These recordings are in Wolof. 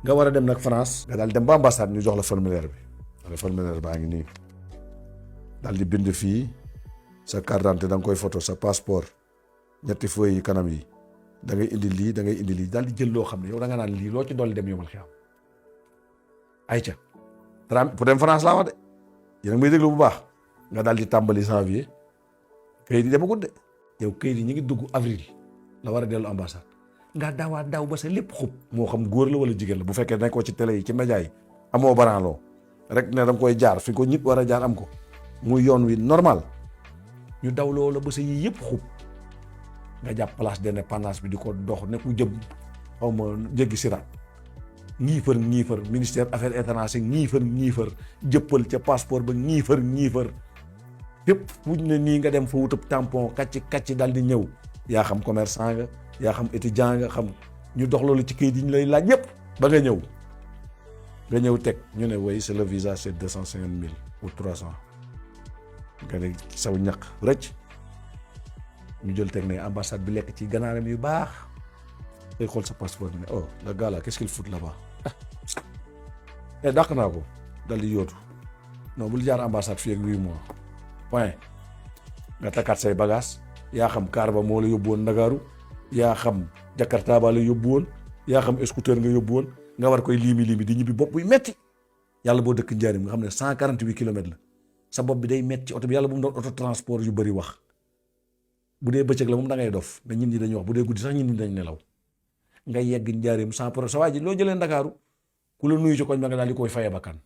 nga war a dem nag France nga daal dem ba ambassade ñu jox la formulaire bi wala formulaire baa ngi nii daal di bind fii sa carte d'identité da nga koy photo sa passeport ñetti feuilles yi kanam yi da ngay indi lii da ngay indi lii daal di jël loo xam ne yow da nga naan lii loo ci dolli dem yomal xiyam ayca pour dem France laa wax de yéen a ngi may déglu bu baax nga daal di tàmbali janvier kayit yi demagut de yow kayit yi ñu ngi dugg avril la war a dellu ambassade nga daawaat daaw ba sa lépp xub moo xam góor la wala jigéen la bu fekkee nekkoo ci télé yi ci média yi amoo baranloo rek ne danga koy jaar fi ko nit war a jaar am ko muy yoon wi normal ñu daw loola ba sa yii yëpp xub nga jàpp place d'indépendance bi di ko dox ne ku jëm xaw ma jéggi siraat ñiifar ministère affaires étrangères ñiifar jëppal ca passeport ba ñiifar fépp fuñ ne nii nga dem fa wutub tampon kacc dal di ñëw yaa xam commerçant nga yaa xam étudiant nga xam ñu dox loolu ci kayit yi ñu lay laaj yëpp ba nga ñëw teg ñu ne way c'est le visa c'est 250 000 ou 300 nga ne saw ñaq rëcc ñu jël teg ne ambassade bi lekk ci ganaaram yu baax day xool sa passeport bi ne oh le gars là qu'est-ce qu'il fout là-bas dàq naa ko dal di yóotu non bul jaar ambassade fii ak 8 mois point nga takkaat say bagage yaa xam kaar ba moo la yóbbu woon Ndakaaru yaa xam Jakarta ba la yóbbu woon yaa xam scooter nga yóbbu woon nga war koy liimi di ñibbi bopp buy metti yàlla boo dëkk Njaarim nga xam ne 148 kilomètres la sa bopp bi day metti ci oto bi yàlla bu mu doon auto transport yu bëri wax bu dee bëccëg la moom da ngay dof ne ñit ñi dañuy wax bu dee guddi sax ñit ñi dañ nelaw nga yegg Njaarim sans problème sa waa ji loo jëlee Ndakaaru ku la nuyu ci koñ ba nga daal di koy faye bakkan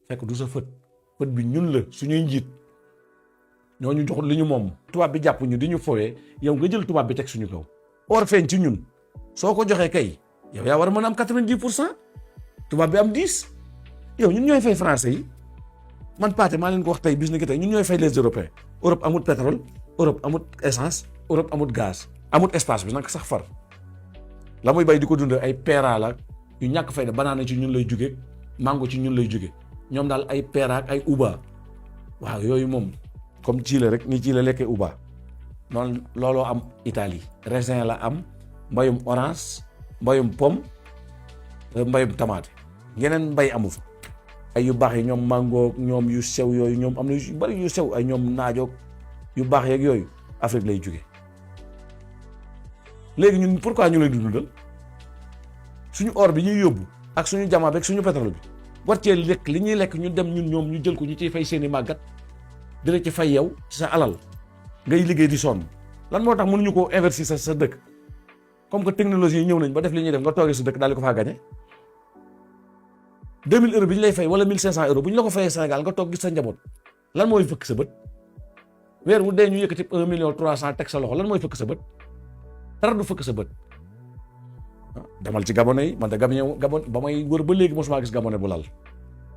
fekk du sa fët bi ñun la suñuy njiit ñooñu jox li ñu moom tubaab bi jàpp ñu di ñu fowee yow nga jël tubaab bi teg suñu kaw or feeñ ci ñun soo ko joxee kay yow yaa war a mën a am 90% tubaab bi am 10 yow ñun ñooy fay français yi man Pathé maa leen ko wax tey bis ni ki tey ñun ñooy fay les européens Europe amut pétrole Europe amut essence Europe amut gaz amut espace bi nag sax far la muy bay di ko dund ay peera la yu ñàkk fay da banaana ci ñun lay jóge mango ci ñun lay jóge ñoom daal ay peera ak ay uba waaw yooyu moom comme Chili rek ni Chili lekkee uba noonu looloo am Italie raisin la am mbayum orange mbayum pomme mbayum tomate yeneen mbay amu fa ay yu baax yi ñoom mango ñoom yu sew yooyu ñoom am na yu bari yu sew ay ñoom naajoog yu baax yeeg yooyu Afrique lay jóge léegi ñun pourquoi ñu lay dundal suñu or bi ñuy yóbbu ak suñu jamaa beeg suñu pétrole bi war cee lekk li ñuy lekk ñu dem ñun ñoom ñu jël ko ñu ciy fay seeni màggat dina ci fay yow ci sa alal ngay liggéey di sonn lan moo tax mënuñu koo investir sa dëkk comme que technologie yi ñëw nañ ba def li ñuy def nga toogee sa dëkk daal di ko faa gagné 2000 euros bi ñu lay fay wala 1500 euros bu ñu la ko fayee Sénégal nga toog gis sa njaboot lan mooy fëkk sa bët weer wu dee ñu yëkkati 1 million 300 teg sa loxo lan mooy fëkk sa bët dara du fëkk sa bët demal ci gabonais yi man de gabon ba may wër ba léegi mosuma gis gabonais bu lal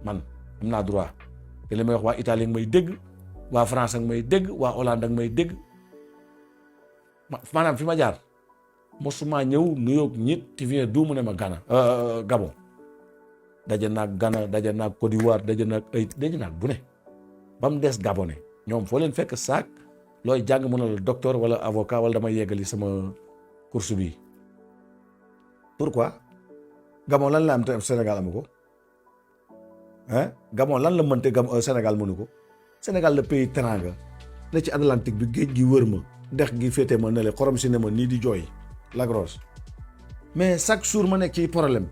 man am naa droit te li may wax waa Italie ak may dégg waa France ak may dégg waa Hollande ak may dégg maanaam fi ma jaar mosuma ñëw nuyoog ñit ti vient du mu ne ma Gabon daje naag Ghana daje naag Côte d'Ivoire daje naag bu ne ba mu des gabonais ñoom foo leen fekk saak looy jàng mën a la docteur wala avocat wala damay yeggali sama course bi pourquoi Gabon lan la am te Sénégal amu ko Gabon lan la mënte Sénégal mënu ko Sénégal le pays teranga ne ci Atlantique bi géej gi wër ma dex gi féete ma ne le xorom si ne ma nii di jooy Lagros mais chaque jour ma nekk ci problème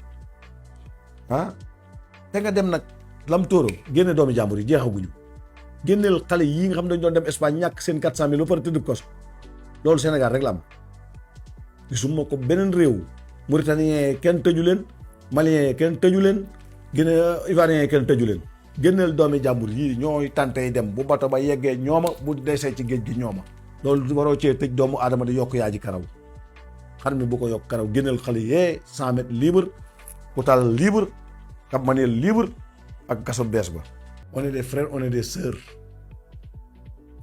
te nga dem nag lam tóoro génne doomi jàmbur yi jeexaguñu génneel xale yii nga xam dañ doon dem Espagne ñàkk seen 400 000 ba pare tëdd kos loolu Sénégal rek la am gisuma ko beneen réew Mauritanien kenn tëju leen Malien kenn tëju leen Guinée Ivoirien kenn tëju leen génneel doomi jàmbur yii ñooy tàntey dem bu bato ba yeggee ñooma bu desee ci géej gi ñooma loolu waroo cee tëj doomu aadama di yokk yaa ji karaw xar mi bu ko yokk karaw génneel xale yee 100 mètres libre Koutal libre Cap Manuel libre ak kaso bees ba on est des frères on est des sœurs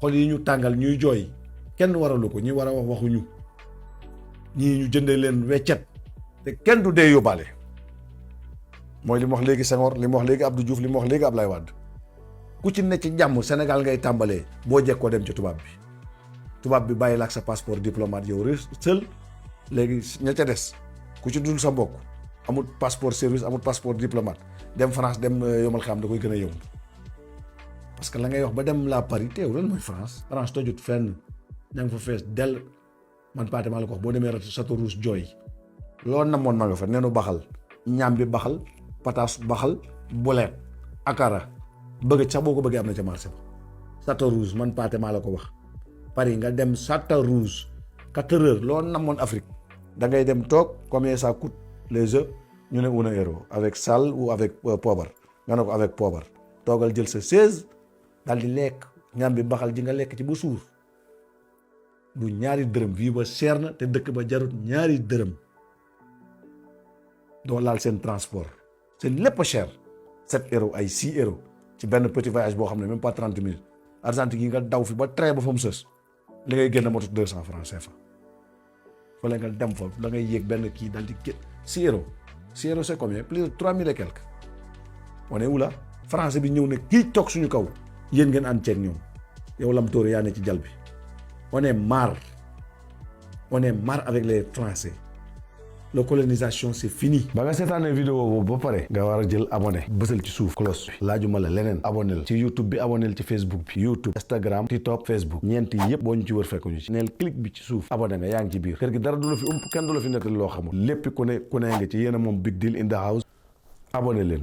xol yi ñu tàngal ñuy jooy kenn waralu ko ñi war a wax waxuñu ñii ñu jëndee leen weccet te kenn du dee yóbbaale mooy li mu wax léegi Senghor li mu wax léegi Abdou Diouf li mu wax léegi Ablaye Wade ku ci ne ci jàmm Sénégal ngay tàmbalee boo jekkoo dem ci tubaab bi bàyyi la ak sa passeport diplomate yow seul léegi ña ca des ku ci dul sa mbokk amul passeport service amul passeport diplomate dem France dem yomal xam da koy gën a yomb parce que la ngay wax ba dem la Paris teew lan mooy France tojut fenn ña nga fa fees dell man Pathé maa la ko wax boo demee Château Rouge jooy loolu namoon ma nga fa nenu baxal ñaam bi baxal pataas baxal bolet akara bëgg sax boo ko bëggee am na ca marché ba Château Rouge man Pathé maa la ko wax Paris nga dem Château Rouge 4 heures loolu namoon Afrique da ngay dem toog combien ça coûte les œufs ñu ne 1 euro avec sal ou avec poobar nga ne ko avec poobar toogal jël sa 16 daal di lekk ñaam bi baxal ji nga lekk ci ba suur bu ñaari dërëm fii ba cher na te dëkk ba jarut ñaari dërëm doo laal seen transport seen lépp a cher 7 euros ay 6 euros ci benn petit voyage boo xam ne même pas 30 minutes Argentine gi nga daw fi ba train ba fa mu sës li ngay génn motu 200 francs CFA fële nga dem fa da ngay yéeg benn kii daal di gé 6 euros 6 euros c'est combien plus de 3000 et quelques on est où là français bi ñëw ne kii toog suñu kaw yéen ngeen ànd ceeg ñoom yow lam tóore yaa ne ci jal bi on est marre avec les Français la colonisation c'est fini. ba nga seetaanee vidéo boobu ba pare nga war a jël abonné bësal ci suuf cloche bi laajuma la leneen abonné ci YouTube bi abonné ci Facebook bi YouTube Instagram TikTok Facebook ñeenti yëpp boo ñu ci wër fekk ñu ci neel clic bi ci suuf abonné nga yaa ngi ci biir kër gi dara du la fi kenn du la fi nettali loo xamul lépp ku ne nga ci yéen a moom big deal in the house abonné leen.